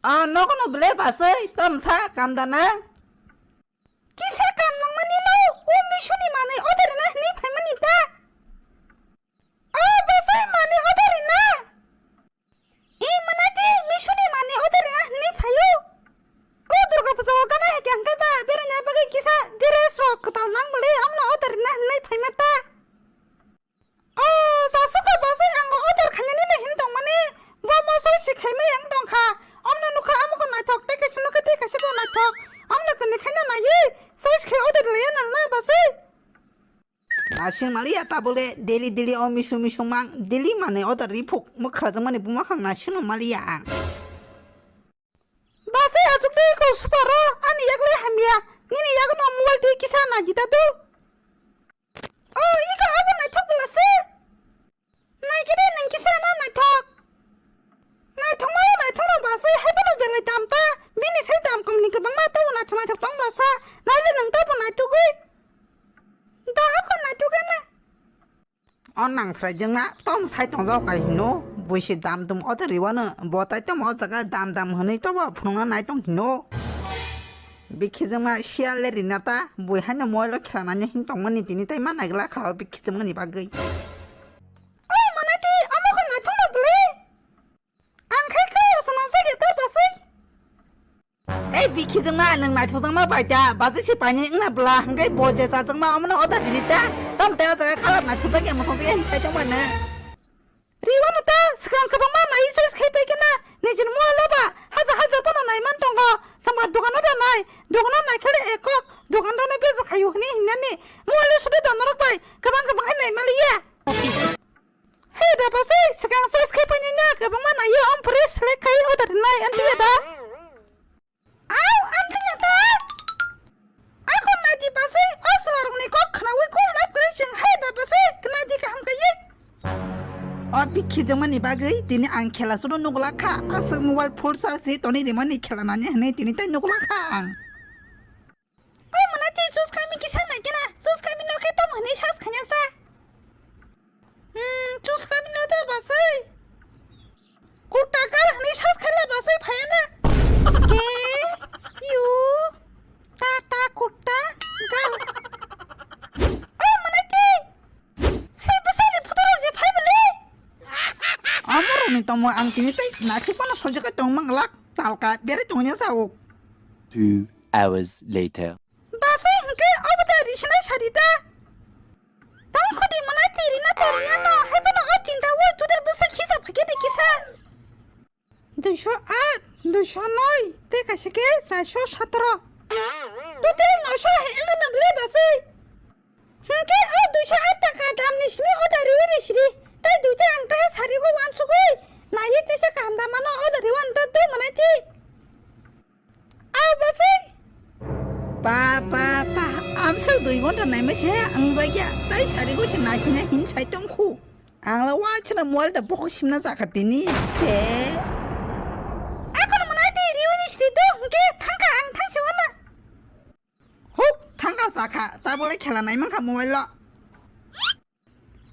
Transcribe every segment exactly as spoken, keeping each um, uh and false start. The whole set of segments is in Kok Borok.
A nogono bwle baswi, tomsa kam da nang? Kisa kam nangmani no, o misuni manwi order rina hinwi phaimani ta? O baswi manwi order rina? I mwnati misuni manwi order rina hinwi phaio? O Durga puja o gana hai khe hwnkhe ba berana bagwi kisa dress rok kwtal nang bwle, amno order rina hinwi phaima ta? O, sasuka basai ang order khainani le hin tongmani, bo mosoi si khaimai ang tongkha. Omno nukha amo ko naithok, tei kaisa nukha tei kaisa ko naithok. Omno kani khaina naiwi, choice khai order laiya nang na basai. Nasing maliya tabule, daily daily o misu misu mang, daily mane order riphuk, mukha jangmani buma khang nasing maliya ang. Basai aswk twi ko super o, ani yak le hamya, nini yak no mobile twi kisa nai di ta do. O, iko abo naithok bwla se. Nai khe de nwng kisa no naithok. Naithok ma naithok no basai, hai bono belai dam ta, bini sai dam kom ni kwbangma tabo naithok naithok tong bwla sa, nai le nwng tabo naithogwi. Da ako naithok ene. O nang sraijwngma tom sai tongjak kai hino, buisi dam dum o twi riwano, bo tai tamo o jaga dam dam hwnwi tobo phunukna nai tong hino. Bikhijwngma siya le rina ta, bui haino mobile o khela nani hin tongmani tini tai ma naigla kha o bikhijwngmani bagwi. Oi mwnati, omo khe naithok no bwle? Ang khe colour swnam jagya ta basai. Ei bikhijwngma nwng naithokjakma bai ta, basai se paini wngna bwla, hwnkhe bo je chajakma omono order ridi ta. Tamo tei o jaga colour naithokjakya mwsang jakya hinwi sai tongma nw. Riwano ta swkang kwbangma nai choice khai pai khe na, nijini mobile o ba hajar hajar bono nai man tongo, swngba dogano da nai, dogano nai khe ekok, dogandar no bejak khaio hinwi hinani, mobile o sudu da norok bai kwbang kwbang khe nai maliya. He da basai, swkang choice khai painani na, kwbangma naiwi, ompore select khai order rinai, amtwi da. Au, amtwi da. Ako naidi basai, o chwlarokni kok khnaui kok lab kwrwi chwng, he da basai, naidi kaham kaiwi. O bikhi jengmani bagwi tini ang khela sudo nukla kha, aswk mobile full charge tonwi rimani khela nani hwnwi tini tei nukla kha ang. Oi mwnati chus kami kisa nai kena, chus kami no khe tom hwnwi sas khanya sa. Hmm, chus kami no da basai. Kutta kal hwnwi sas khala basai phaya na. K U T T kutta kal. Oi mwnati. Sei bwsani photo rok je phai bwle. Amorokni tomo ang tini tei naisik phano sojagwi tong manglak, talka berai tongya sao. Two hours later. Basai hwnkhe obo da risinai sari da. Tang khudi mwnai twi rina to rina no, hai phano o tinta wai tudar bwsa khisa phakhe de kisa. Duiso aat, duiso noi, tei kaisa khe chairso satro. Total noiso hai wngna nang le basai. Hwnkhe o duiso aat taka damni simi order riwi ri siri. Tei duita ang tei sarigo wansugwi. Naiwi tesa kaham da mano order riwi ang da dui mwnai ti. Au basai. Pa, pa, pa, amsok dui ghonta naima se ang jakya. Tei sarigo se naikhe hin sai tongkhu. Ang la wa chana mobile da bokhok simna jakha tini se. Akono mwnai tei riwini sri do hwnkhe thangkha ang thangsi wana. Huk thangkha jakha, tabole khela nai mankha mobile lo.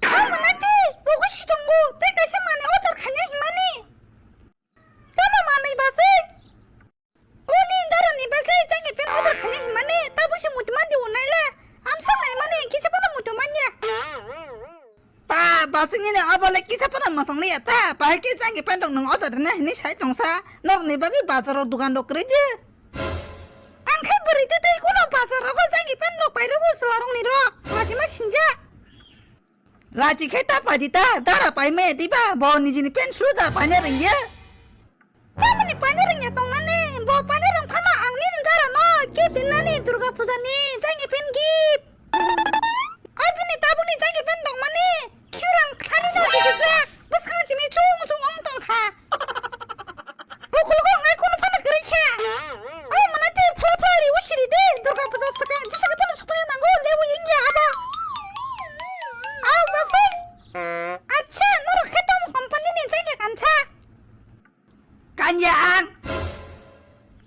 Ang mwnai tei bogo si tongo, tei kaisa manwi order khaina himani. Tamo manwi basai. Oni dara ni bagwi jangni pen order khaina himani, tabo se mutima di unai la. Amsa nai mani kisa phano mutima nya. Pa, basingni ne obo le kisa phano masang liya ta. Bahai khe jangni pen dong nung order rina hini sai tongsa. Norok ni bagwi bazar o dukan rok kwrwi di. Ang khe bwrwi tei tei kuno bazar rogo jangni pen rok pai rw sla rok ni rok. Lajima sinja. Lachi khe ta paidi ta, dara pai me diba, bo nijini pen suru da paina rengye. Tamoni paina rengya tongnani, bo paina reng phano ang nini dara no gift rinani Durga Puja ni jangni pen gift. Ai bini tabukni jangni pen tongmani, khichlang thani no jikijak, bwskang chimi chung chung ong tongkha. Ukulgo ngai khunu phano kwrwi kha. Ai mwnati phla phla ri usiri de, Durga Puja swkang jisa phano sukle nango, lebu yengya abo. Au basai. Acha, norok khe tamo company ni jangya kansa. Kanya ang.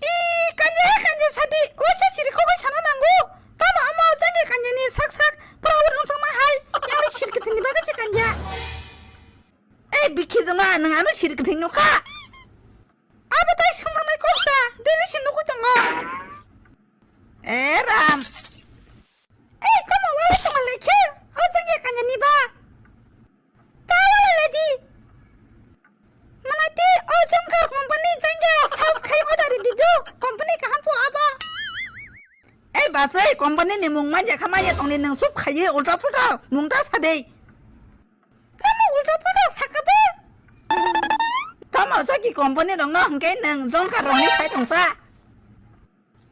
I kanya he kanya sadi, o se chiri khogoi sana nango. Tamo amo jangya kanya ni sak sak, pura ur ungsama hai, yang ni sirkiti ni bagwi se kanya. Ei, bikhi jama, nwng ano sirkithing nukha? Abo tai swngjaknai Asai company ni mung manya kha manya tongni nwng chup khaiwi ulta pulta mung ta sadi. Tamo ulta pulta sakha de. Tamo joki company rokno hwnkhe nwng jongka rokni sai tongsa.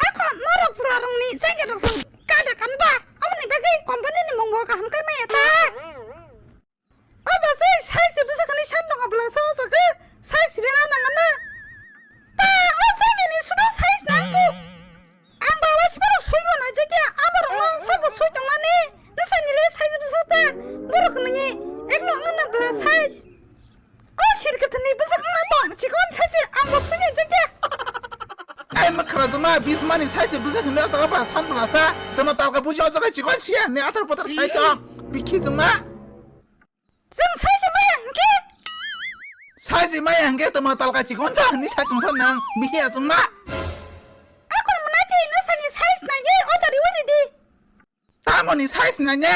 Ako norok chwla rokni jaga rok song kada kanba. Amoni bagwi company ni mung bo kaham khe maya ta. O bwsai size se bwsakani san tongo bwla sa o jaga size rina nangana. Ta o jaga ni sudo size nang bu. Ang ba wasi paro sui bo na jekya abo rok no sobo sui tongmani. Nasa ni le size bwsa ta borok nini ek no ngana bwla size. O sirkatni bwsak no tong chikon size ang bo sui ni jekya. Ai makhra joma bis mani size bwsa hino jaga ba san bwla sa. Tama talka bujo jaga chikon siya ne atar patar sai tong. Bikhi joma. Chwng size maya hwnkhe? Size maya hwnkhe tamo talka chikon sa hwnwi sai tongsa nang, bihiya chwngma. Akon mwnati nwsani size naiwi order riwi ridi. Tamoni size nanya?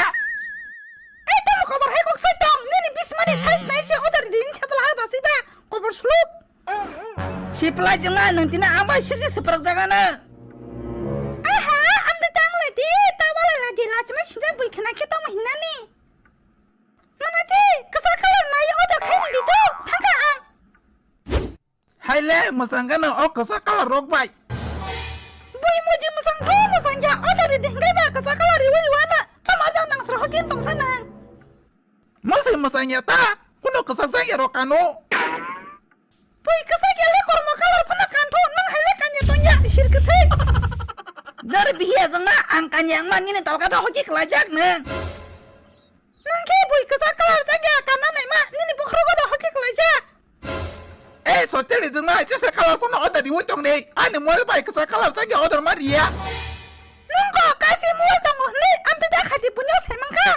Ei, tamo kobar hai kok sai tong, nini bismani size nai se order ridi hinsa bwla ha basiba, kobar suluk. Siplai jwngma nwng tini ang bai sirje siprak jagano. Aha, amde tang lai di, ta walai lai di, lachima sinjak bui khna khe tamo hinnani. Mwnati, kwchak colour nai order khai ridi to, thangkha ang. Haile, mwchang gano o kwchak colour rok bai. Bui muji mwchang to mwchang ya, order ridi hwnkhe ba kwchak colour riwi riwano, tamo jang nang sro hokin tongsa nang. Mwsai mwchang ya ta, kuno kwchak jak ya rok kano. Bui kwchak ya le kormo colour phano kantho, nang haile kanya tongya, sir kwthwi. Dar bihiya jongma ang kanya wngma nini talka da hoki kwlaijak nang. Nang khe bui kwchak colour jak ya kanna naima nini bokhorogo da hoki kwlaijak. Ei soteli jwngma hai chesa colour phano order riwi tongni. Ani mobile bai kwchak colour jak ya order ma riya. Nung ko kasi mobile tongo hwnwi amtwi da khaiti punya sai mankha.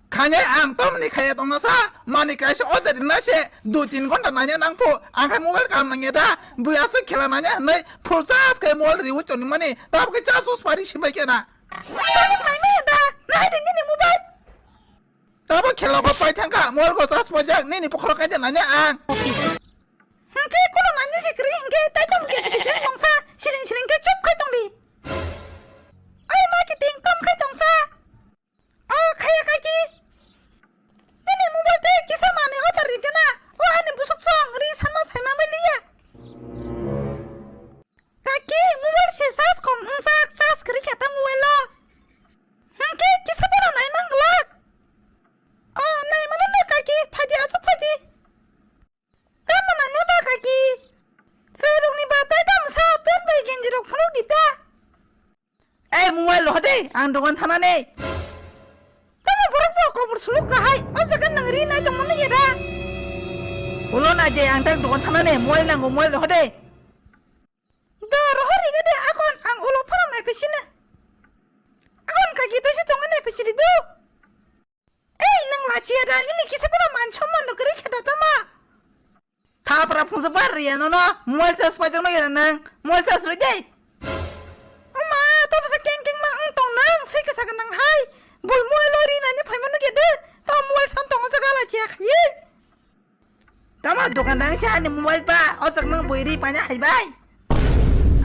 Khanya ang tomni khaya tongna sa mani kaisa order rina se dui tin ghonta nanya nang pho ang khe mobile kam nangya da bui aswk khela nanya hwnwi full charge khe mobile riwi tongni mani tabuk khe charge us pari sibai khe na. Tabuk naimaya da? Nahai di nini mobile. Tabuk khela ko pai thangkha, mol ko charge pojak, nini pokholo kaija nanya ang. Hwnkhe kono nanya se kwrwi hwnkhe tai tong khe khe se mongsa, siring siring khe chop khai tong di. Ai ma kiting tom khai tongsa. O khaya kaki. Nini mobile tei kisa manwi order ri gana. O ani busuk song ri sanma saima mai liya. Kaki, mobile se charge kom wngjak, charge kwrwi khe ta mobile o. Hwnkhe kisa bono nai mang glak. O, nai mano no kaki, phaidi, achuk phaidi. Tamo nani ba kaki? Chwrwngni ba tai tamo sa pant bai genji rok phunuk di ta. Ei, mobile rohor de, ang dogan thanani. Tamo borok bo kobor suluk kahai, o jaga nang ri nai tongmani yeda. Ulo nai de, ang tak dogan thanani, mobile nango, mobile rohor de. Da rohor riga de akon ang ulo phano nai phisina. Akon kaki taisi tongo nai phisidi do. Ei nang lachiya da nini kisa phano man somman no kwrwi khe da tama. Thapra phungsa bar riya nono mobile charge paijak no yara nang mobile charge rwi de. Oma to bwsa keng keng ma ang tong nang sei kisa ka nang hai. Bul mobile lo ri nani phaima no khe de. To mobile san tongo jaga lachiya khayi. Tamo dukandar se ani mobile ba, o chwk nang bui ri paina hai bai.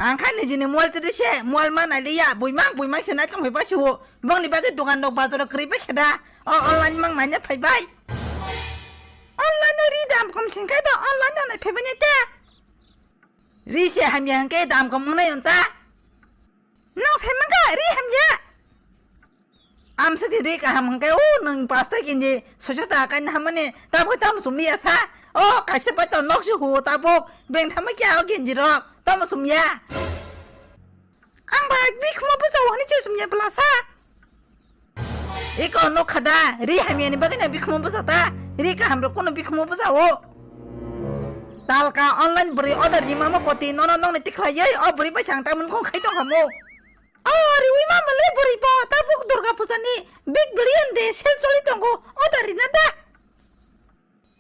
Ang kha nijini mobile twi se mobile ma nai liya, bui mang bui mang se nai tong bai siwo. Bongni bagwi dukan rok bazar rok kwrwi bai khe da. O online mang nai phai bai. Online o ri dam kom sing khai ba online no nai phai bai te. Ri se hamya hwnkhe dam kom wngnai on ta. Nang sai mankha ri hamya. Amswk ri kaham hwnkhe o nwng pasta kinji soichota kaina hamani tabuk tamo sumliya sa. O kaisa pai to nok se huo tabuk beng thama kya o genji rok tamo sumya. Ang ba bikhumo bwsa o hwnwi se sumya bwla sa. Iko nukha da, ri hamyani bagwi na bikhumo bwsa ta, ri kaham rok kuno bikhumo bwsa o. Talka online bwrwi order di mama poti nono nokni tikhlaiwi o bwrwi bai chang tamni khong khai tong khamu. O riwi mama le bwrwi bo tabuk Durga puja ni big billion de sel choli tongo order rina da.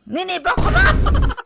Nini bokhorok.